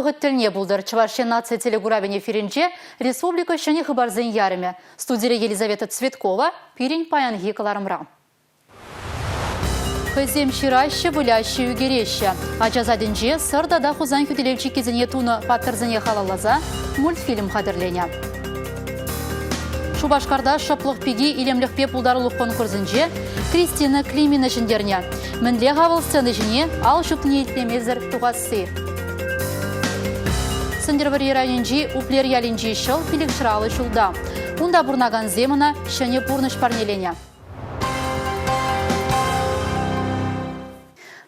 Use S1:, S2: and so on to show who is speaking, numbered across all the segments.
S1: вӑхӑт тӗлне пултӑр. Чӑваш Ен наци телекуравӗн эфирӗнче республика ҫӗнӗ хыпарсен ярӑмӗ. Студире Елизавета Цветкова пирӗн паянхи кӑларӑмра. Хӑйсем ҫыраҫҫӗ, выляҫҫӗ, ӳкереҫҫӗ. Ача садӗнче Сӑр тата Хусан хӳтӗлев чиккисене тунӑ паттӑрсене халалласа мультфильм хатӗрленӗ. Шупашкарта шӑплӑх пики илемлӗхпе пултарулӑх конкурсӗнче Кристина Климина ҫӗнтернӗ. Мӗнле-ха вӑл сцена ҫине ал ҫупни итлемесӗр тухасси? Сӗнтӗрвӑрри районӗнчи Уплер ялӗнчи ҫӑл пилӗкҫӗраллӑ ҫулта. Унта пурӑнакансем ӑна ҫӗнӗ пурнӑҫ парнеленӗ.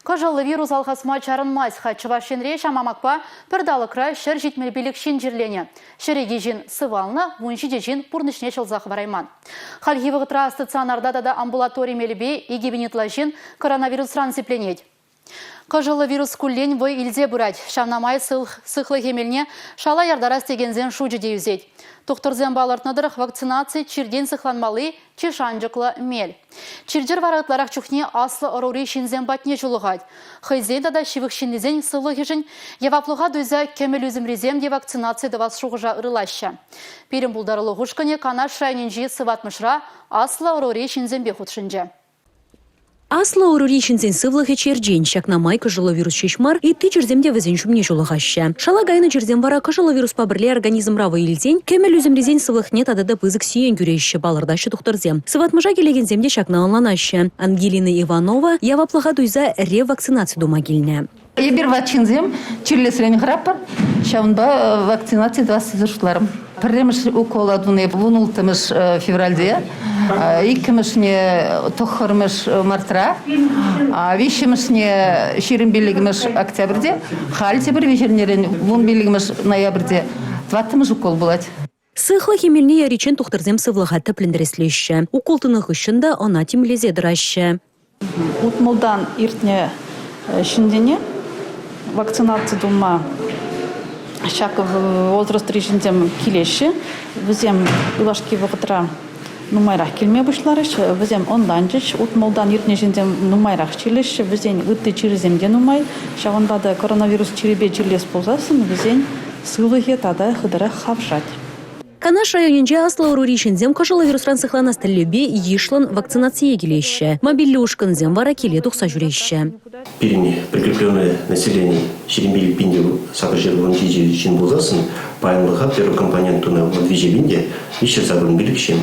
S1: Кӑшӑллӑ вирус алхасма чарӑнмасть-ха. Чӑваш Енре ҫамамакпа пӗр талӑкра 175 ҫын чирленӗ. 102 ҫын сывалнӑ, 17 ҫын пурнӑҫне ҫӑлса хӑварайман. Хальхи вӑхӑтра стационарта тата амбулатори мелӗпе 2000 ытла ҫын коронавирусран сипленет. Кӑшӑллӑ вирус куллен вӑй илсе пырать. Ҫавна май сыхлӑх эмелне шала яртарас текенсен шучӗ те ӳсет. Тухтӑрсем палӑртнӑ тӑрӑх, вакцинаци чиртен сыхланмалли чи шанчӑклӑ мел. Чир-чӗр вара ытларах чухне аслӑ ӑрури ҫынсем патне ҫулӑхать. Хӑйсен тата ҫывӑх ҫыннисен сывлӑхӗшӗн яваплӑха туйса кӗмӗл ӳсӗмрисем те вакцинаци тӑвас шухӑша ырлаҫҫӗ. Пирӗн пултарулӑх ушкӑнӗ Канаш районӗнчи сыватмӑшра аслӑ ӑрури ҫынсемпе хутшӑнчӗ.
S2: Аслӑ ӑрури ҫынсен сывлӑхӗ черчен. Ҫакна май кӑшӑллӑ вирус ҫеҫ мар, ытти чирсем те вӗсен ҫумне ҫулӑхаҫҫӗ. Шала кайнӑ чирсем вара кӑшӑллӑ вируспа пӗрле организмра вӑй илсен кӗмӗл ӳсӗмрисен сывлӑхне тата та пысӑк сиен кӳреҫҫӗ, палӑртаҫҫӗ тухтӑрсем. Сыватмӑша килекенсем те ҫакна ӑнланаҫҫӗ. Ангелина Иванова яваплӑха туйса ревакцинаци тума килнӗ.
S3: Эпир ват ҫынсем чирлесрен хӑратпӑр, ҫавӑнпа вакцинаци тӑвас тесе шутларӑм. Пӗрремӗш укола туни 16-мӗш февральте, иккӗмӗшне тӑххӑрмӗш мартра, виҫҫӗмӗшне 25-мӗш октябрьте, халь тепӗр виҫӗрнерен 15-мӗш ноябрьте тӑваттӑмӗш укол пулать.
S2: Сыхлӑх эмелне яриччен тухтӑрсем сывлӑха тӗплӗн тӗрӗслеҫҫӗ. Укол тунӑ хыҫҫӑн та ӑна тимлесе тӑраҫҫӗ.
S4: Утмӑлтан иртнӗ ҫынсене вакцинаци тума ҫак возрастри ҫынсем килеҫҫӗ. Вӗсем юлашки вӑхӑтра нумайрах килме пуҫларӗҫ. Вӗсем ӑнланчӗҫ. Утмӑлтан иртнӗ ҫынсем нумайрах чирлеҫҫӗ. Вӗсен ытти чирӗсем те нумай. Ҫавӑнпа та коронавирус чирӗпе чирлес пулсассӑн вӗсен сывлӑхӗ тата хытӑрах хавшать.
S2: Канаш районӗнче аслӑ ӑрури ҫынсем кӑшӑллӑ вирусран сыхланас тӗллевпе йышлӑн вакцинацие килеҫҫӗ. Мобильлӗ ушкӑнсем вара киле тухса ҫӳреҫҫӗ.
S5: Пирӗн прикрепленное население 25 пин те 817 ҫын пулсассӑн паянлӑха первый компонент тунӑ 13 пин те 385 ҫын.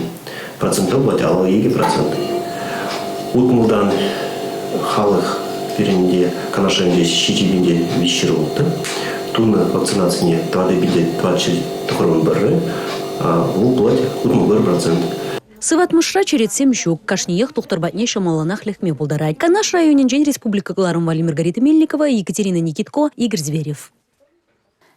S5: Процентпа пулать 52%. Утмӑлтан халӑх пирӗн те Канаш районӗнче 7 пин те 306 тунӑ вакцинацине 4 пин те 491, вӑл пулать 61%.
S2: Сыватмӑшра черетсем ҫук. Кашниех тухтӑр патне ҫӑмӑллӑнах лекме пултарать. Канаш районӗнчен республика кӑларӑм валли Маргарита Мельникова, Екатерина Никитко, Игорь Зверев.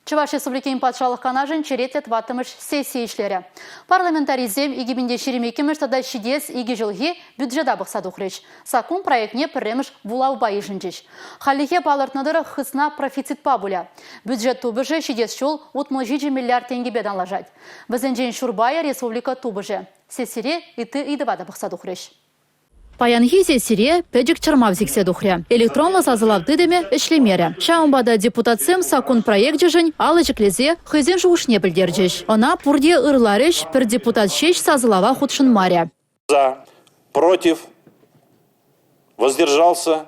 S1: Чӑваш Республикин Патшалӑх Канашӗн черетлӗ тӑваттӑмӗш сессийӗ ӗҫлерӗ. Парламентарисем 2022 тата ҫитес икӗ ҫулхи бюджета пӑхса тухрӗҫ. Саккун проектне пӗрремӗш вулавпа йышӑнчӗҫ. Хальлӗхе палӑртнӑ тӑрӑх хысна профицитпа пулӗ. Бюджет тупӑшӗ ҫитес ҫул 67 миллиард тенкӗпе танлашать. Вӗсенчен ҫур пайӗ республика тупӑшӗ. Сессире ытти ыйтӑва та пӑхса тухрӗҫ. Паянхи сессире пӗчӗк чӑрмав сиксе тухрӗ. Электронлӑ сасӑлав тытӑмӗ ӗҫлемерӗ. Ҫавӑнпа та депутатсем саккун проекчӗшӗн алӑ ҫӗклесе хӑйсен шухӑшне пӗлтерчӗҫ. Ӑна пурте ырларӗҫ, пӗр депутат ҫеҫ сасӑлава хутшӑнмарӗ.
S6: За, против, воздержался,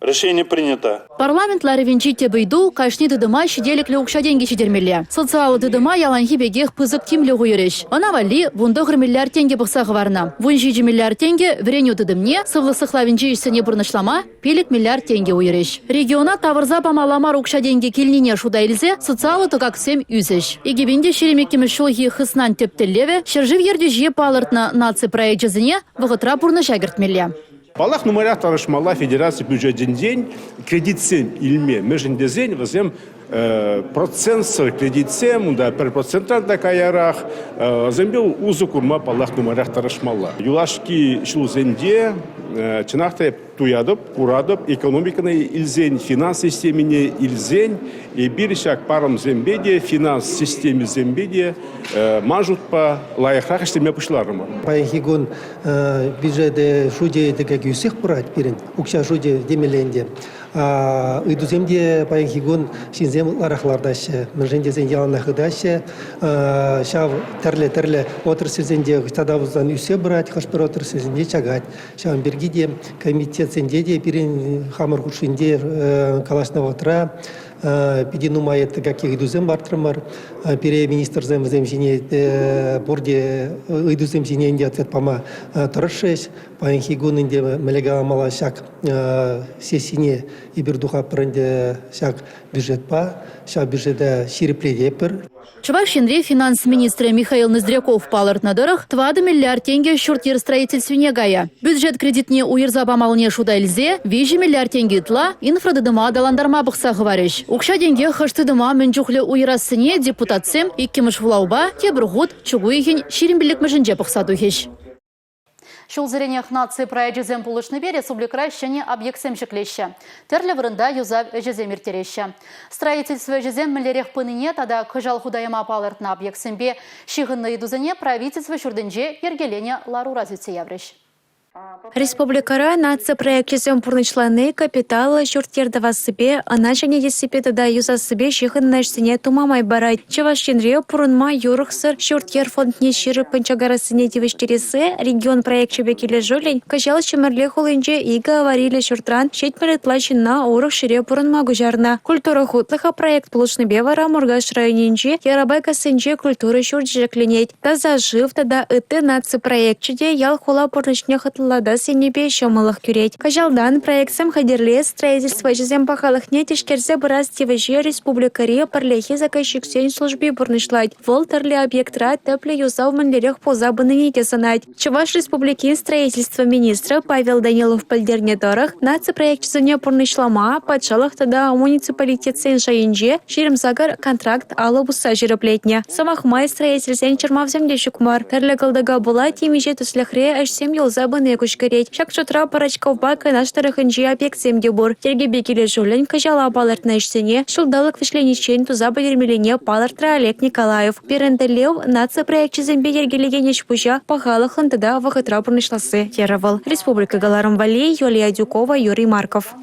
S6: Решение принято.
S1: Парламент ларӑвӗнчи тӗп ыйту – кашни тытӑма ҫителӗклӗ укҫа-тенкӗ ҫитермелле. Социаллӑ тытӑма яланхи пекех пысӑк тимлӗх уйӑрӗҫ. Ӑна валли 19 миллиард тенкӗ пӑхса хӑварнӑ. 17 миллиард тенкӗ вӗренӳ тытӑмне, сывлӑх сыхлавӗнчи ӗҫсене пурнӑҫлама 5 миллиард тенкӗ уйӑрӗҫ. Региона тавӑрса памалла мар укҫа-тенкӗ килнине шута илсе социаллӑ тӑкаксем ӳсӗҫ. 2022 ҫулхи хыснан тӗп тӗллевӗ – ҫӗршыв ертӳҫи палӑртнӑ наци проекчӗсене вӑхӑтра пурнӑҫа кӗртмелле.
S7: Паллах, нумайрах тӑрӑшмалла федераци бюджетӗнчен кредитсем илме. Мӗншӗн тесен вӗсем процентсӑр кредитсем, унта пӗр процентран та каярах, вӗсемпе усӑ курма, паллах, нумайрах тӑрӑшмалла. Юлашки ҫулсенче чӑнах та туятӑп, куратӑп, экономикӑна илсен, финанс системине илсен, эпир ҫак парӑмсемпе те, финанс системисемпе те, ман шутпа, лайӑхрах ӗҫлеме пуҫларӑмӑр.
S8: Паянхи кун Бюджет шучӗ тӗкек ӳссех пырать пирӗн, укҫа шучӗ темелле ӗнтӗ. Ыйтусем те паянхи кун ҫынсен. ҫынсем ытларах лартаҫҫӗ. Мӗншӗн тесен яланах ыйтаҫҫӗ. Ҫав тӗрлӗ-тӗрлӗ отрасльсенче тата пулсан ӳссе пырать, хӑш-пӗр отрасльсенче чакать. Ҫавӑн пирки те комитетсенче те пирӗн хамӑр хушшинче калаҫнӑ вӑхӑтра питӗ нумай какие ыйтусем лартрӑмӑр. Пире министрсем вӗсем ҫине пурте ыйтусем ҫине ӗнтӗ ответ пама тӑрӑшрӗҫ. Паянхи кун ӗнтӗ мӗнле каламалла ҫак сессине эпир тухатпӑр ӗнтӗ ҫак бюджетпа, ҫав бюджета ҫирӗплететпӗр.
S1: Чӑваш Енри финанс министрӗ Михаил Ноздряков палӑртнӑ тӑрӑх, 4 миллиард тенкӗ ҫурт-йӗр строительствине кайӗ. Бюджет кредитне уйӑрса памаллине шута илсе 3 миллиард тенкӗ ытла инфратытӑма аталантарма пӑхса хӑварӗҫ. Укҫа-тенке хӑш тытӑма мӗн чухлӗ уйӑрассине депутатсем иккӗмӗш вулавпа тепӗр хут чӳк уйӑхӗн 25-мӗшӗнче пӑхса тухӗҫ. Ҫулсеренех наци проекчӗсем пулӑшнипе республикӑра ҫӗнӗ объектсем ҫӗклеҫҫӗ. Тӗрлӗ вырӑнта юсав ӗҫӗсем ирттереҫҫӗ. Строительство ӗҫӗсем мӗнлерех пынине тата кӑҫал хута яма палӑртнӑ объектсемпе ҫыхӑннӑ ыйтусене правительство ҫуртӗнче йӗркеленӗ ларура сӳтсе яврӗҫ.
S9: Республикӑра наци проекчӗсем пурнӑҫлани капиталлӑ ҫурт-йӗр тӑвассипе, ӑна ҫӗнетессипе тата юсассипе ҫыхӑннӑ ӗҫсене тума май парать. Чӑваш Енре пурӑнма юрӑхсӑр ҫурт-йӗр фондне ҫирӗппӗн чакарассине тивӗҫтересси регион проекчӗпе килӗшӳллӗн кӑҫал Ҫӗмӗрле хулинче икӗ авариллӗ ҫуртран 70 ытла ҫынна урӑх ҫӗре пурӑнма куҫарнӑ. «Культура хутлӑхӗ» проект пулӑшнипе вара Муркаш районӗнчи Ярапайкассинче культура ҫурчӗ ҫӗкленет. Таса шыв тата ытти наци проекчӗ те ял-хула пурнӑҫне хӑтлӑлатас енӗпе ҫӑмӑллӑх кӳрет. Кӑҫалтан проектсем хатӗрлес, строительство ӗҫӗсен пахалӑхне тишкерсе пырас тивӗҫе республикӑри пӗрлехи заказчиксен служби пурнӑҫлать. Вӑл тӗрлӗ объектра тӗплӗ юсав мӗнлерех пулса пынине те сӑнать. Чӑваш Республикин строительство министрӗ Павел Данилов пӗлтернӗ тӑрӑх, наци проекчӗсене пурнӑҫлама патшалӑх тата муниципалитетсен шайӗнче 28 контракт алӑ пусса ҫирӗплетнӗ. Сӑмах май, строительсен чӑрмавсем те ҫук мар. Тӗрлӗ кӑлтӑка пула темиҫе тӗслӗхре ӗҫсем юлса пыни куҫкӗрет. Ҫак шутра Пӑрачкавпа Канаш тӑрӑхӗнчи объектсем те пур. Йӗркепе килӗшӳллӗн кӑҫала палӑртнӑ ӗҫсене ҫулталӑк вӗҫлениччен туса пӗтермеллине палӑртрӗ Олег Николаев. Пирӗн тӗллев – наци проекчӗсемпе йӗркелекен ӗҫ-пуҫа пахалӑхлӑн тата вӑхӑтра пурнӑҫласси, терӗ вӑл. Республика кӑларӑм валли Юлия Адюкова, Юрий Марков.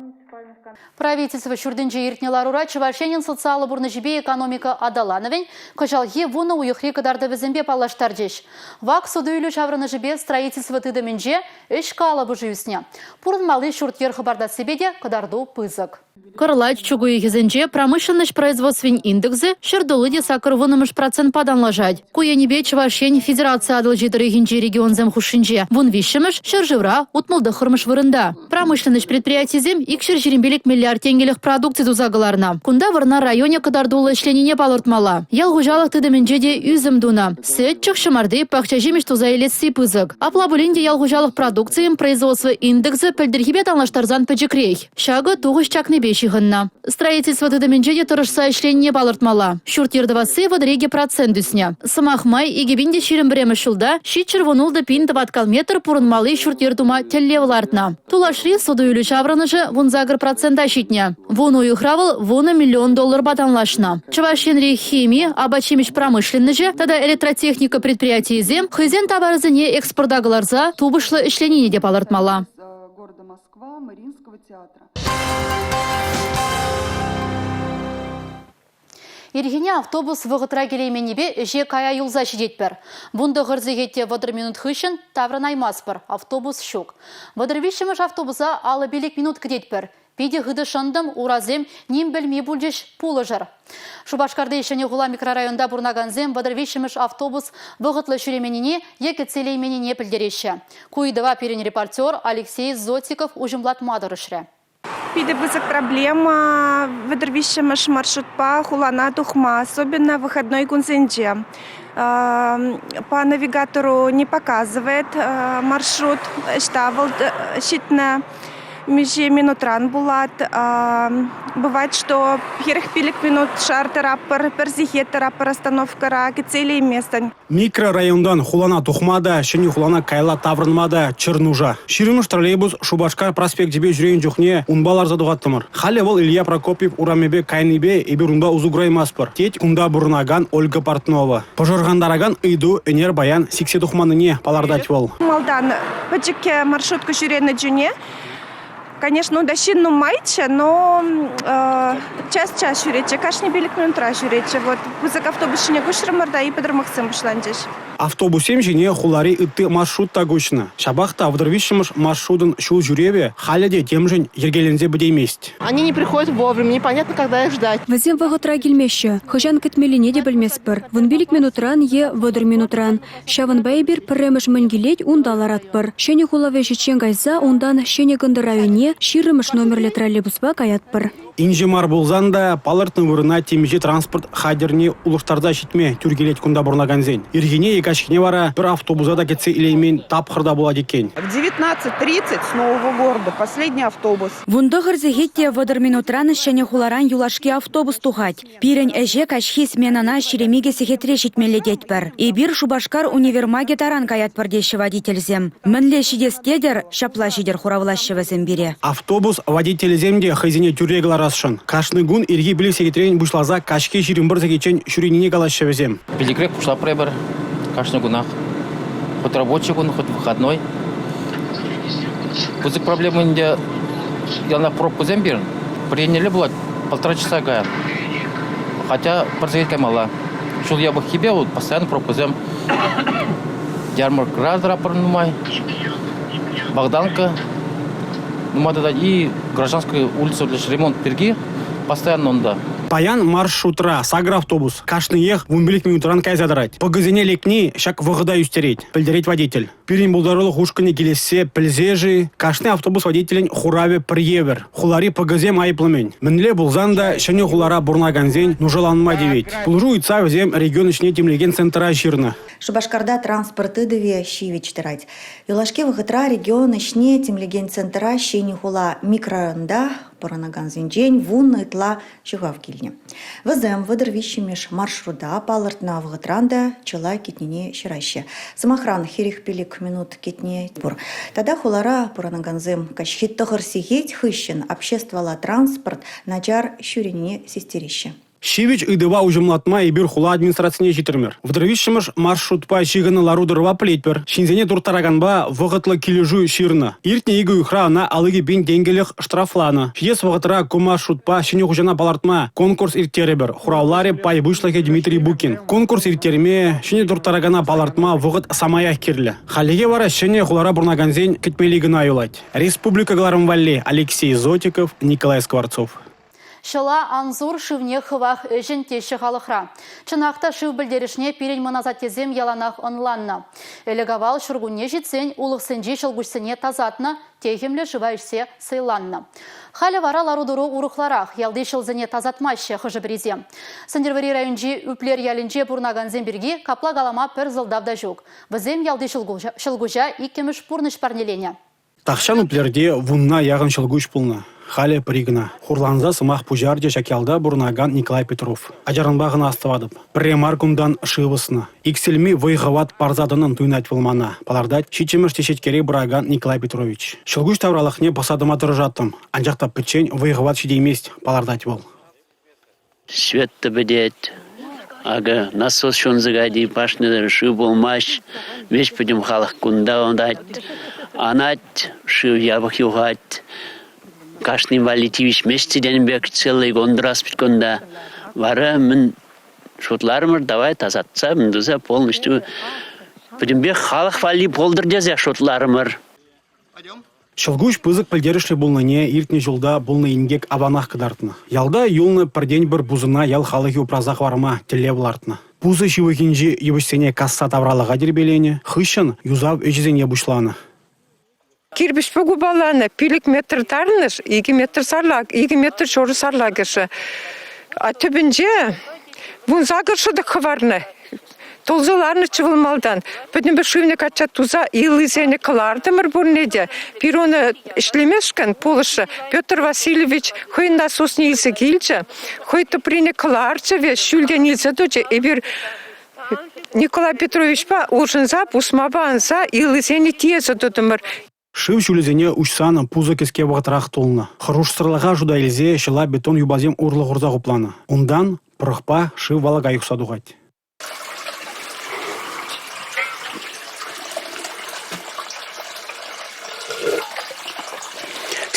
S1: Правительство ҫуртӗнче иртнӗ ларура Чӑваш Енӗн социаллӑ пурнӑҫӗпе экономика аталанӑвӗн кӑҫалхи вунӑ уйӑхри кӑтартӑвӗсемпе паллаштарчӗҫ. Вак суту-илӳ ҫаврӑнӑшӗпе строительство тытӑмӗнче ӗҫ калӑпӑшӗ ӳснӗ. Пурӑнмалли ҫурт-йӗр хӑпартассипе те кӑтарту пысӑк. Кӑрлач чӳк уйӑхӗсенче промышленноҫ производствин индексӗ 100 те 80-мӗш процентпа танлашать. Ку енӗпе Чӑваш Ен федераци Атӑлҫи тӑрӑхӗнчи регионсем хушшинче 13-мӗш, ҫӗршывра 69-мӗш вырӑнта. Промышленноҫ предприятийӗсем 225 миллиард тенкӗлӗх продукци туса кӑларнӑ. Кунта Вӑрнар районӗ кӑтартуллӑ ӗҫленине палӑртмалла. Ял хуҫалӑх тытӑмӗнче те ӳсӗм тунӑ. Сӗт, чӑх ҫӑмарти, пахча ҫимӗҫ туса илесси пысӑк. Апла пулин те ял хуҫалӑх продукцийӗн производство индексӗ пӗлтӗрхипе танлаштарсан пӗчӗкрех. Ҫакӑ тухӑҫ чакнипе ҫыхӑннӑ. Строительство тытӑмӗнче те тӑрӑшса ӗҫленине палӑртмалла. Ҫурт-йӗр тӑвасси 32 процент ӳснӗ. Сӑмах май, 2021 ҫулта 716 пин тӑваткал метр пурӑнмалли ҫурт-йӗр тума тӗллев лартнӑ. Тулашри суту-илӳ ҫаврӑнӑшӗ 18 процента ҫитнӗ. Вунӑ уйӑхра вӑл вунӑ миллион долларпа танлашнӑ. Чӑваш Енри хими, апат-ҫимӗҫ промышленноҫӗ тата электротехника предприятийӗсем хӑйсен таварӗсене экспорта кӑларса тупӑшлӑ ӗҫленине те палӑртмалла. Ирхине автобус вӑхӑтра килейменнипе ӗҫе кая юлса ҫитетпӗр. 19 сехет те 30 минут хыҫҫӑн таврӑнаймастпӑр, автобус ҫук. 33-мӗш автобуса 55 минут кӗтетпӗр. Питӗ хытӑ шӑнтӑм, урасем ним пӗлми пулчӗҫ, пулӑшӑр. Шупашкарти Ҫӗнӗ хула микрорайонта пурӑнакансем 33-мӗш автобус вӑхӑтлӑ ҫӳременнине е кӗтсе илейменнине пӗлтереҫҫӗ. Ку ыйтӑва пирӗн репортер Алексей Зотиков уҫӑмлатма тӑрӑшрӗ.
S10: Питӗ пысӑк проблема 33-мӗш маршрутпа хулана тухма, особенно выходной кунсенче. По навигатору не показывает маршрут, ӑҫта вӑл ҫитнӗ, миҫе минутран пулать. Бывает, что 45 минут шар тӑратпӑр, пӗр сехет тӑратпӑр остановкӑра, кӗтсе илейместӗн.
S11: Микрорайонтан хулана тухма та, Ҫӗнӗ хулана каялла таврӑнма та чӗр нуша. 20-мӗш троллейбус Шупашкар проспекчӗпе ҫӳренӗ чухне унпа ларса тухаттӑмӑр. Халӗ вӑл Илья Прокопьев урамӗпе кайнипе эпир унпа усӑ кураймастпӑр, тет кунта пурӑнакан Ольга Портнова. Пӑшӑрхантаракан ыйту ӗнер-паян сиксе тухманнине палӑртать вӑл.
S10: Малтан пӗчӗккӗ маршрутка ҫӳренӗ чухне. Конечно, унта ҫын нумайччӗ, но час-час ҫӳретчӗ, кашни 5 минутра ҫӳретчӗ. Вот пысӑк автобус ҫине куҫрӑмӑр та и пӑтӑрмахсем пуҫланчӗҫ.
S11: Автобуссем ҫине хулари ытти маршрут та куҫнӑ. Ҫапах та 33-мӗш маршрутӑн ҫул ҫӳревӗ халӗ те темшӗн йӗркеленсе пӗтеймест.
S12: Они не приходят вовремя, непонятно, когда их ждать.
S13: Вӗсем вӑхӑтра килмеҫҫӗ. Хӑҫан кӗтмеллине те пӗлместпӗр. 15 минутран е 30 минутран. Ҫавӑнпа эпир пӗрремӗш мӗн килет, унта ларатпӑр. Ҫӗнӗ хула вӗҫӗччен кайса унтан Ҫӗнӗ Кӑнтӑр районне 20-мӗш номерлӗ троллейбуспа каятпӑр.
S11: Инҫе мар пулсан та палӑртнӑ вырӑна темиҫе транспорт хатӗрне улӑштарса ҫитме тӳр килет кунта пурӑнакансен. Ирхине е каҫхине вара пӗр автобуса та кӗтсе илеймен тапхӑр та пулать иккен.
S14: В 19:30 с Нового города последний автобус.
S15: 19 сехет те 30 минутран Ҫӗнӗ хуларан юлашки автобус тухать. Пирӗн ӗҫе каҫхи сменӑна 22 сехетре ҫитмелле тетпӗр. Эпир Шупашкар универмагӗ таран каятпӑр теҫҫӗ водительсем. Мӗнле ҫитес тетӗр, ҫапла ҫитӗр хуравлаҫҫӗ вӗсем пире.
S11: Автобус водителӗсем те хӑйсене тӳрре кӑларасшӑн. Кашни кун ирхи 5 сехетрен пуҫласа каҫхи 21 сехетчен ҫӳренине калаҫҫӗ вӗсем.
S16: Пиллӗкрех пуҫлатпӑр эпир кашни кунах. Хоть рабочий кун, хоть выходной. Пысӑк проблема ӗнтӗ яланах пробкӑсем пирӗн. Пӗр еннелле пулать, полтора часа кая. Хотя пӗр сехет каймалла. Ҫул япӑххипе вот постоянно пробкӑсем. Ярмаркӑра тӑратпӑр нумай. Богданка нумай тата и Гражданская улица ремонт пирки постоянно унта.
S11: Паян маршрутра сакӑр автобус. Кашниех 15 минутран кайса тӑрать. Пӑкӑсене лекни ҫак вӑхӑта ӳстерет, пӗлтерет водитель. Пирӗн пултарулӑх ушкӑнӗ килессе пӗлсе-ши, кашни автобус водителӗн хуравӗ пӗр евӗр. Хулари пӑкӑсем айӑплӑ-мӗн. Мӗнле пулсан та ҫӗнӗ хулара пурӑнакансен нушаланма тивет. Пулӑшу ыйтса вӗсем регион ӗҫне тимлекен центра ҫырнӑ.
S17: Шупашкарта транспорт ыйтӑвӗ ҫивӗч тӑрать. Юлашки вӑхӑтра регион ӗҫне тимлекен центра Ҫӗнӗ хула микрорайонта пурӑнакансенчен 10 ытла ҫӑхав килнӗ. Вӗсем 33-мӗш маршрута палӑртнӑ вӑхӑтран та чылай кӗтнине ҫыраҫҫӗ. Сӑмахран, 45 минут кӗтни пур. Тата хулара пурӑнакансем каҫхи тӑхӑр сехет хыҫҫӑн обществӑлла транспорт начар ҫӳренине систереҫҫӗ.
S11: Ҫивӗч ыйтӑва уҫӑмлатма эпир хула администрацине ҫитрӗмӗр. 33-мӗш маршрутпа ҫыхӑннӑ лару-тӑрӑва пӗлетпӗр. Ҫынсене турттараканпа вӑхӑтлӑ килӗшӳ ҫырнӑ. Иртнӗ икӗ уйӑхра ӑна 52 пин тенкӗлӗх штрафланӑ. Ҫитес вӑхӑтра ку маршрутпа ҫӗнӗ хуҫана палӑртма конкурс ирттерӗпӗр, хуравларӗ пай пуҫлӑхӗ Дмитрий Букин. Конкурс ирттерме, ҫӗнӗ турттаракана палӑртма вӑхӑт самаях кирлӗ. Хальлӗхе вара ҫӗнӗ хулара пурӑнакансен кӗтмелли кӑна юлать. Республика кӑларӑм валли Алексей Зотиков, Николай Скворцов.
S1: Ҫӑла ан сур, шывне хӑвах ӗҫӗн теҫҫӗ халӑхра. Чӑнах та шыв пӗлтерӗшне пирӗн мӑн асаттесем яланах ӑнланнӑ. Ӗлӗк-авал ҫуркунне ҫитсен улӑхсенчи ҫӑлкуҫсене тасатнӑ, техӗмлӗ шыва ӗҫсе сӑйланнӑ. Халӗ вара лару-тӑру урӑхларах. Ялти ҫӑлсене тасатмаҫҫӗ хӑшӗ-пӗрисем. Сӗнтӗрвӑрри районӗнчи Ӳплер ялӗнче пурӑнакансем пирки капла калама пӗр сӑлтав та ҫук. Вӗсем ялти ҫӑлкуҫа иккӗмӗш пурнӑҫ парнеленӗ.
S11: Тахҫан Уплерте вунна яхӑн ҫӑлкуҫ пулнӑ. Халӗ пӗри кӑна. Хурланса сӑмах пуҫарчӗ ҫак ялта пурӑнакан Николай Петров. Ачаранпах ӑна астӑватӑп. Пӗрре мар кунтан шыв ӑснӑ. Иксӗлми вӑй-хӑват парса тӑнӑн туйӑнать вӑл мана, палӑртать ҫиччӗмӗш теҫеткере пыракан Николай Петрович. Ҫӑлкуҫ тавралӑхне пӑхса тӑма тӑрӑшаттӑм, анчах та пӗччен вӑй-хӑват ҫитеймест, палӑртать вӑл.
S18: Свет та пӗтет. Акӑ насос ҫунса кайти, башньӑра шыв пулмасть. Веҫ пӗтӗм халӑх кунта утать, анать, шыв япӑх юхать. Кашнин валли тивӗҫмест тенӗ пек целый кун тӑрас пит кунта. Вара мӗн шутларӑмӑр, давай тасатса, мӗн туса полностью пӗтӗмпех халӑх валли пултӑр тесе шутларӑмӑр.
S11: Ҫӑлкуҫ пысӑк пӗлтерӗшлӗ пулнине иртнӗ ҫулта пулнӑ инкек аванах кӑтартнӑ. Ялта юлнӑ пӗртен-пӗр пусӑна ял халӑхӗ упраса хӑварма тӗллев лартнӑ. Пусӑ ҫывӑхӗнчи йывӑҫсене касса тавралӑха тирпейленӗ, хыҫҫӑн юсав ӗҫӗсене пуҫланӑ.
S19: Кирпӗчпе купаланӑ 5 метр тарӑнӑш, 2 метр сарлак, 2 метр ҫурӑ сарлакӑшӗ. Тӗпӗнче 18 шӑтӑк хӑварнӑ. Тулса ларнӑччӗ вӑл малтан. Пӗтӗмпе шывне качча туса илисене кӑлартӑмӑр пурне те. Пирона ӗҫлемешкӗн пулӑшрӗ. Петр Васильевич хӑйӗн насусне илсе килчӗ. Хӑй тӑприне кӑларчӗ веҫ, ҫӳлтен илсе тӑчӗ. Эпир Николай Петровичпа улшӑнса пусмапа анса илисене тиесе тӑтӑмӑр.
S11: Шыв ҫулӗсене уҫсан пусӑ кӗске вӑхӑтрах тулнӑ. Хӑрушсӑрлӑха шута илсе ҫӑла бетон юпасем урлӑ хурса хупланӑ. Унтан пӑрӑхпа шыв валака юхса тухать.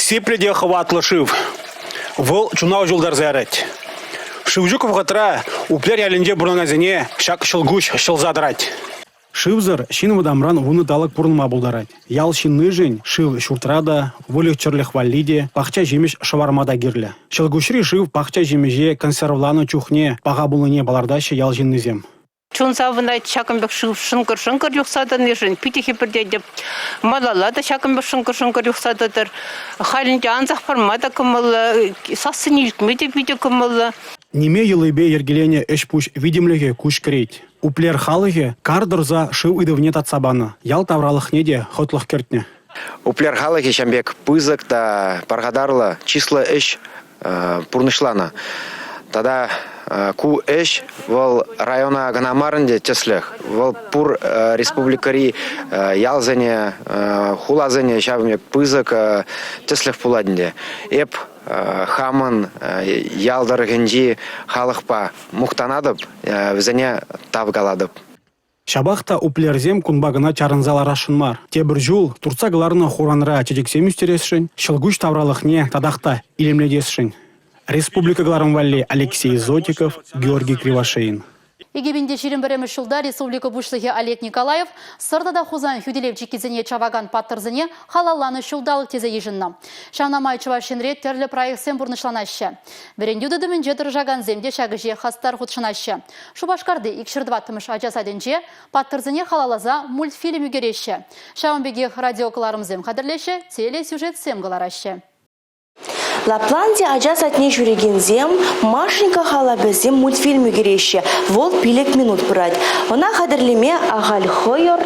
S11: Сиплӗ те хӑватлӑ шыв. Вӑл чуна уҫӑлтарса ярать. Шыв ҫук вӑхӑтра Уплер ялӗнче пурӑнакансене ҫак ҫӑлкуҫ ҫӑлса тӑрать. Шывсӑр ҫын вӑтамран вунӑ талӑк пурӑнма пултарать. Ял ҫыннишӗн шыв ҫуртра та, выльӑх-чӗрлӗх валли те, пахча ҫимӗҫ шӑварма та кирлӗ. Ҫӑлкуҫри шыв пахча ҫимӗҫе консервланӑ чухне паха пулнине палӑртаҫҫӗ ял ҫыннисем.
S20: Чун савӑнать ҫакӑн пек шыв шӑнкӑр-шӑнкӑр юхса тӑнишӗн питӗ хӗпӗртетӗп. Малалла та ҫакӑн пек шӑнкӑр-шӑнкӑр юхса тӑтӑр. Халь ӗнтӗ ансах пӑрма та кӑмӑллӑ, сассине илтме те питӗ кӑмӑллӑ.
S11: Ниме йӑлипе йӗркеленӗ ӗҫ-пуҫ витӗмлӗхӗ куҫ кӗрет. Уплер халӑхӗ кар тӑрса шыв ыйтӑвне татса панӑ, ял тавралӑхне те хӑтлӑх кӗртнӗ.
S21: Уплер халӑхӗ ҫавӑн пек пысӑк та пархатарлӑ, чыслӑ ӗҫ пурнӑҫланӑ. Тата ку ӗҫ вӑл района кӑна мар ӗнтӗ тӗслӗх, вӑл пур республикӑри ялсене, хуласене ҫавӑн пек пысӑк тӗслӗх пулать ӗнтӗ. Эп хамӑн ял тӑрӑхӗнчи халӑхпа мухтанатӑп, вӗсене тав калатӑп.
S11: Ҫапах та уплерсем кунпа кӑна чарӑнса ларасшӑн мар. Тепӗр ҫул туртса кӑларнӑ хуранра чечексем ӳстересшӗн, ҫӑлкуҫ тавралӑхне татах та илемлетесшӗн. Республика кӑларӑм валли Алексей Зотиков, Георгий Кривошеин.
S1: 2021 ҫулта республика Пуҫлӑхӗ Олег Николаев Сӑр тата Хусан хӳтӗлев чиккисене чавакан паттӑрсене халалланӑ ҫулталӑк тесе йышӑннӑ. Ҫавна май Чӑваш Енре тӗрлӗ проектсем пурнӑҫланаҫҫӗ. Вӗрентӳ тытӑмӗнче тӑрӑшакансем те ҫак ӗҫе хастар хутшӑнаҫҫӗ. Шупашкарти 204-мӗш ача садӗнче паттӑрсене халалласа мультфильм ӳкереҫҫӗ. Ҫавӑн пекех радиокӑларӑмсем хатӗрлеҫҫӗ, телесюжетсем кӑлараҫҫӗ.
S22: Лапланди ача садне ҫӳрекенсем «Машенька халапӗсем» мультфильм ӳкереҫҫӗ. Вӑл 5 минут пырать. Ӑна хатӗрлеме ахаль хӑйӑр,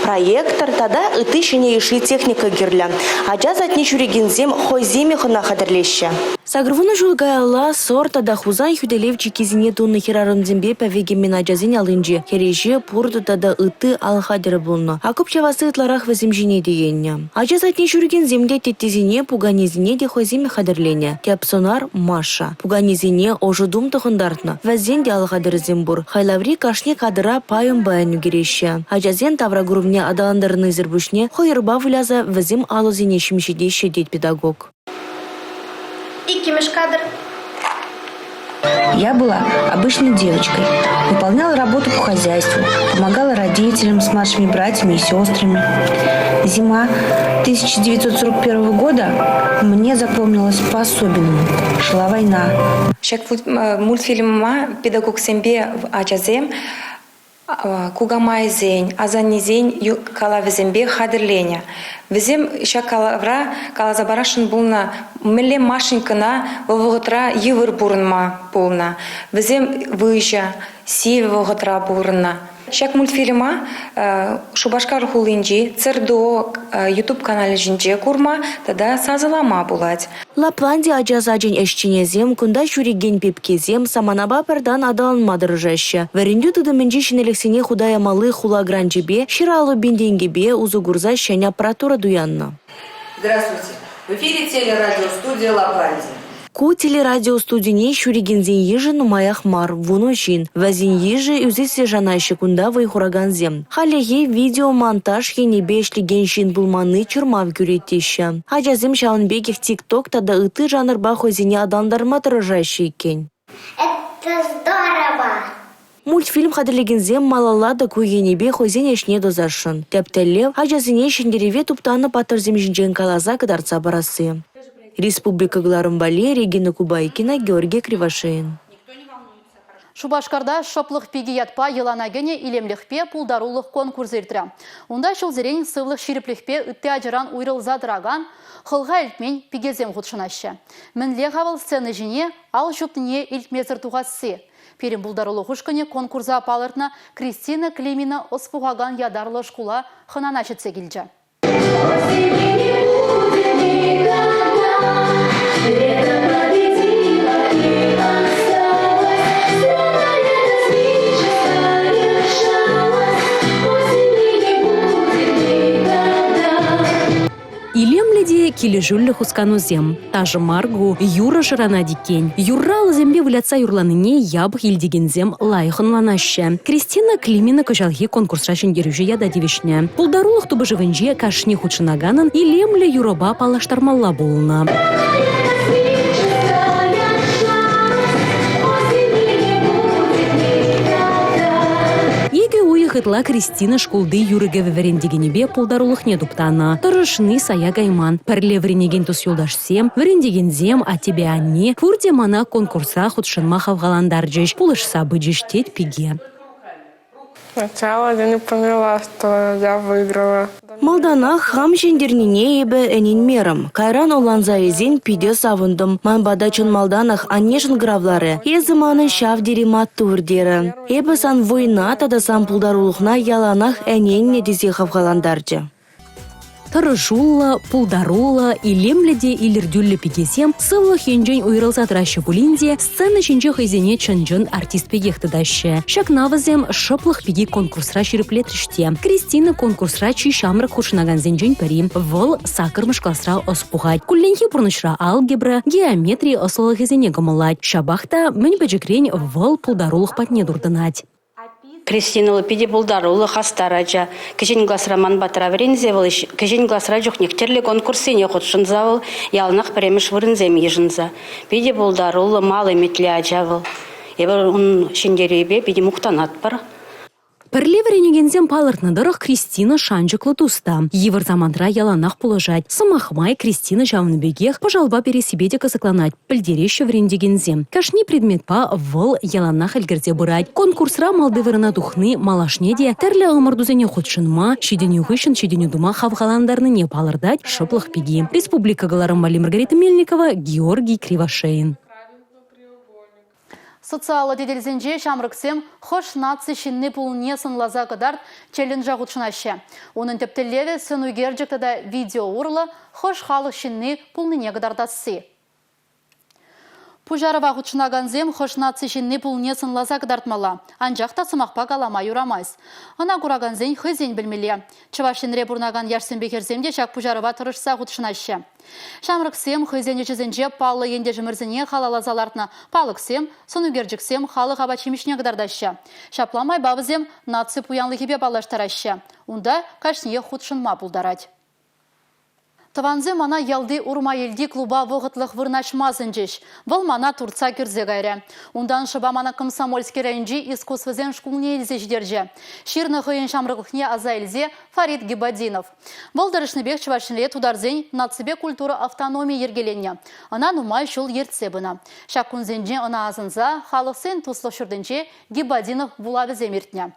S22: проектор тата ытти ҫӗнӗ йышши техника кирлӗ. Ача садне ҫӳрекенсем хӑйсемех ӑна хатӗрлеҫҫӗ.
S23: 80 ҫул каялла Сӑр тата Хусан хӳтӗлев чиккисене тунӑ хӗрарӑмсемпе пӗве кӗмен ачасен аллинче кӗреҫе, пуртӑ тата ытти ал хатӗрӗ пулнӑ. Окоп чавасси ытларах вӗсем ҫине тиеннӗ. Ача садне ҫӳрекенсем те теттесене, пуканесене те хӑйсемех хатӗрленӗ. Тӗп сӑнар – Маша. Пуканесене ӑшӑ тум тӑхӑнтартнӑ. Вӗсен те ал хатӗрӗсем пур. Хайлаври кашни кадра пайӑн-пайӑн ӳкереҫҫӗ. Ачасен тавракурӑмне аталантарнисӗр пуҫне хӑйӑрпа выляса вӗсем алӑсене ҫемҫетеҫҫӗ тет педагог.
S24: Иккӗмӗш кадр.
S25: Я была обычной девочкой. Выполняла работу по хозяйству, помогала родителям с младшими братьями и сестрами. Зима 1941 года мне запомнилась по-особенному. Шла война.
S26: Ҫак мультфильма педагогсемпе ачасем Кукамайсен, асаннесен калавӗсемпе хатӗрленӗ. Вӗсем ҫак калавра каласа парасшӑн пулнӑ мӗнле Машенькӑна вӑл вӑхӑтра йывӑр пурӑнма пулнӑ. Вӗсем выҫӑ, сивӗ вӑхӑтра пурӑннӑ. Ҫак мультфильма Шупашкар хулинчи ЦРДО YouTube-каналӗ ҫинче курма тата сасӑлама пулать.
S23: Лапланди ача сачӗн ӗҫченӗсем, кунта ҫӳрекен пепкесем саманапа пӗр тан аталанма тӑрӑшаҫҫӗ. Вӗрентӳ тытӑмӗнчи ҫӗнӗлӗхсене хута ямалли хула гранчӗпе, 150 пин тенкӗпе усӑ курса ҫӗнӗ аппаратура туяннӑ.
S27: Здравствуйте! В эфире телерадиостудия «Лапландия».
S23: Ку телерадиостудине ҫӳрекенсен йышӗ нумаях мар – вунӑ ҫын. Вӗсен йышӗ ӳсессе шанаҫҫӗ кунта вӑй хуракансем. Хальлӗхе видеомонтаж енӗпе ӗҫлекен ҫын пулманни чӑрмав кӳрет теҫҫӗ. Ачасем ҫавӑн пекех тик-ток тата ытти жанрпа хӑйсене аталантарма тӑрӑшаҫҫӗ иккен.
S24: Это здорово!
S23: Мультфильм хатӗрлекенсем малалла та ку енӗпе хӑйсен ӗҫне тӑсасшӑн. Тӗп тӗллев – ачасене ҫӗнтерӗве туптанӑ паттӑрсем ҫинчен каласа кӑтартса парасси. Республика кӑларӑм валли Регина Кубайкина, Георгий Кривошеин.
S1: Шупашкарта «Шӑплӑх пики» ятпа йӑлана кӗнӗ илемлӗхпе пултарулӑх конкурсӗ иртрӗ. Унта ҫулсерен сывлӑх ҫирӗплӗхпе ытти ачаран уйрӑлса тӑракан, хӑлха илтмен пикесем хутшӑнаҫҫӗ. Мӗнле-ха вӑл сцена ҫине ал ҫупнине илтмесӗр тухасси? Пирӗн пултарулӑх ушкӑнӗ конкурса палӑртнӑ Кристина Климина ӑс пухакан ятарлӑ шкула хӑнана ҫитсе килчӗ.
S2: Илемлӗ те килӗшӳллӗ хусканусем. Ташӑ мар ку, юрӑ шӑранать иккен. Юрра алӑсемпе вылятса юрланине япӑх илтекенсем лайӑх ӑнланаҫҫӗ. Кристина Климина кӑҫалхи конкурсра ҫӗнтерӳҫӗ ята тивӗҫнӗ. Пултарулӑх тупӑшӑвӗнче кашни хутшӑнаканӑн илемлӗ юрӑпа паллаштармалла пулнӑ. Икӗ уйӑх ытла Кристина шкулти юрӑ-кӗвӗ вӗрентекенӗпе пултарулӑхне туптанӑ. Тӑрӑшни сая кайман. Пӗрле вӗренекен тус-юлташсем, вӗрентекенсем, аттепе анне пурте мана конкурса хутшӑнма хавхалантарчӗҫ, пулӑшса пычӗҫ, тет пике.
S3: Сначала я не поняла, что я выиграла.
S23: Малтанах хам ҫӗнтернине эпӗ ӗненмерӗм. Кайран ӑнланса илсен питӗ савӑнтӑм. Ман пата чӑн малтанах анне шӑнкӑравларӗ. Эсӗ манӑн ҫав тери маттур терӗ. Эпӗ сан вӑйна тата сан пултарулӑхна яланах ӗненнӗ тесе хавхалантарчӗ.
S2: Тӑрӑшуллӑ, пултаруллӑ, илемлӗ те илӗртӳллӗ пикесем сывлӑх енчен уйрӑлса тӑраҫҫӗ пулин те сцена ҫинче хӑйсене чӑн-чӑн артист пекех тытаҫҫӗ. Ҫакна вӗсем «Шӑплӑх пики» конкурсра ҫирӗплетрӗҫ те. Кристина конкурсра чи ҫамрӑк хутшӑнакансенчен пӗри. Вӑл саккӑрмӗш класра ӑс пухать. Кулленхи пурнӑҫра алгебра, геометри ӑслӑлӑхӗсене кӑмӑллать. Ҫапах та мӗн пӗчӗкрен вӑл пултарулӑх патне туртӑнать.
S4: Кристина вӑл питӗ пултаруллӑ, хастар ача. Кӗҫӗн класра ман патра вӗренсе вӑл кӗҫӗн класра чухнех тӗрлӗ конкурссене хутшӑнса вӑл яланах пӗрремӗш вырӑнсем йышӑнса. Питӗ пултаруллӑ, мал ӗмӗтлӗ ача вӑл. Эпир ун ҫӗнтерӳпе питӗ мухтанатпӑр.
S2: Пӗрле вӗренекенсем палӑртнӑ тӑрӑх, Кристина шанчӑклӑ тус та. Йывӑр самантра яланах пулӑшать. Сӑмах май, Кристина ҫавӑн пекех пӑшалпа перессипе те кӑсӑкланать, пӗлтереҫҫӗ вӗрентекенсем. Кашни предметпа вӑл яланах ӗлкӗрсе пырать. Конкурсра малти вырӑна тухни малашне те тӗрлӗ ӑмӑртусене хутшӑнма, ҫитӗнӳ хыҫҫӑн ҫитӗнӳ тума хавхалантарнине палӑртать шӑплӑх пики. Республика кӑларӑм валли Маргарита Мельникова, Георгий Кривошеин.
S1: Социаллӑ тетелсенче ҫамрӑксем хӑш наци ҫынни пулнине сӑнласа кӑтарт челленджа хутшӑнаҫҫӗ. Унӑн тӗп тӗллевӗ сӑн ӳкерчӗк тата видео урлӑ хӑш халӑх ҫынни пулнине кӑтартасси. Пуҫарӑва хутшӑнакансем хӑш наци ҫынни пулнине сӑнласа кӑтартмалла. Анчах та сӑмахпа калама юрамасть. Ӑна куракансен хӑйсен пӗлмелле. Чӑваш Енре пурӑнакан яшсемпе хӗрсем те ҫак пуҫарӑва тӑрӑшса хутшӑнаҫҫӗ. Ҫамрӑксем хӑйсен ӗҫӗсенче паллӑ ентешӗмӗрсене халалласа лартнӑ палӑксем, сӑнӳкерчӗксем халӑх апат-ҫимӗҫне кӑтартаҫҫӗ. Ҫапла майпа вӗсем наци пуянлӑхӗпе паллаштараҫҫӗ. Унта кашниех хутшӑнма пултарать. Тӑвансем мана ялти Урмаелти клуба вӑхӑтлӑх вырнаҫма сӗнчӗҫ. Вӑл мана туртса кӗрсе кайрӗ. Унтан шӑпа мана Комсомольски районӗнчи искусствӑсен шкулне илсе ҫитерчӗ. Ҫырнӑ хӑйӗн ҫамрӑклӑхне аса илсе Фарид Гибадинов. Вӑл тӑрӑшнипех Чӑваш Енре тутарсен наципе культура автономийӗ йӗркеленнӗ. Ӑна нумай ҫул ертсе пынӑ. Ҫак кунсенче ӑна асӑнса Халӑхсен туслӑх ҫуртӗнче Гибадинов вулавӗсем иртнӗ.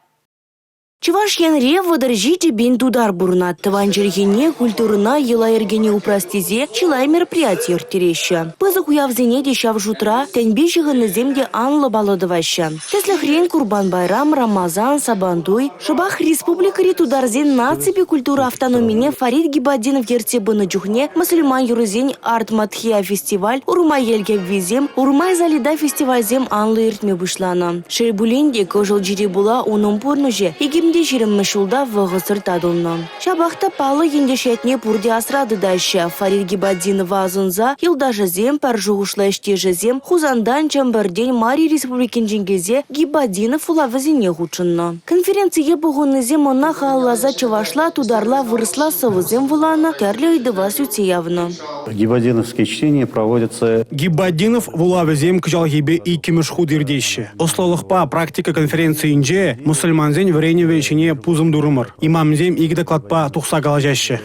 S23: Чӑваш Енре 37 пин тутар пурӑнать. Тӑван чӗлхене, культурӑна, йӑла-йӗркене упрас тесе чылай мероприяти ирттереҫҫӗ. Пысӑк уявсене те ҫав шутра тӗнпе ҫыхӑннисем те анлӑ паллӑ тӑваҫҫӗ. Тӗслӗхрен, Курбан-Байрам, Рамазан, Сабантуй. Шӑпах республикӑри тутарсен наципе культура автономине Фарид Гибатдинов ертсе пынӑ чухне мӑсӑльман юррисен «Арт-Мадхия» фестиваль, Урмаел кӗввисем, Урмай-Залида фестивальсем анлӑ иртме пуҫланӑ. Шел пулин те, кӑшӑл чире пула унӑн пурнӑҫӗ 2020-мӗш ҫулта вӑхӑтсӑр татӑлнӑ. Ҫапах та паллӑ ентеш ятне пурте асра тытаҫҫӗ. Фарид Гибатдинова асӑнса юлташӗсем, пӗр шухӑшлӑ ӗҫтешӗсем Хусантан, Чӗмпӗртен, Мари Республикинчен килсе Гибатдинов вулавӗсене хутшӑннӑ. Конференцие пухӑннисем ӑна халалласа чӑвашла, тутарла, вырӑсла сӑвӑсем вуланӑ, тӗрлӗ ыйтӑва сӳтсе явнӑ.
S5: Гибатдиновские чтения проводятся.
S11: Гибатдинов вулавӗсем кӑҫалхипе иккӗмӗш хут иртеҫҫӗ. Ӑслӑлӑхпа практика конференцийӗнче мӑсӑльмансен вӗренӗвӗ ҫине пусӑм турӑмӑр. Имамсем икӗ докладпа тухса калаҫаҫҫӗ.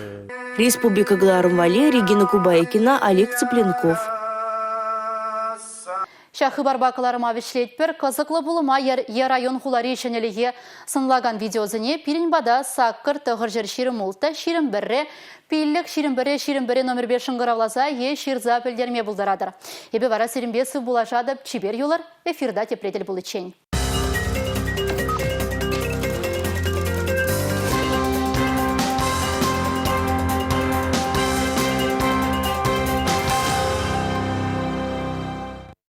S23: Республика кӑларӑм валли Регина Кубайкина, Олег Цыпленков.
S1: Ҫак хыпарпа кӑларӑма вӗҫлетпӗр. Кӑсӑклӑ пулӑма е район-хулари ҫӗнӗлӗхе сӑнлакан видеосене пирӗн пата 8 926 21 5 21 21 номерпе шӑнкӑравласа е ҫырса пӗлтерме пултаратӑр. Эпӗ вара сирӗнпе сывпуллашатӑп. Чипер юлӑр, эфирта тепре тӗл пуличчен.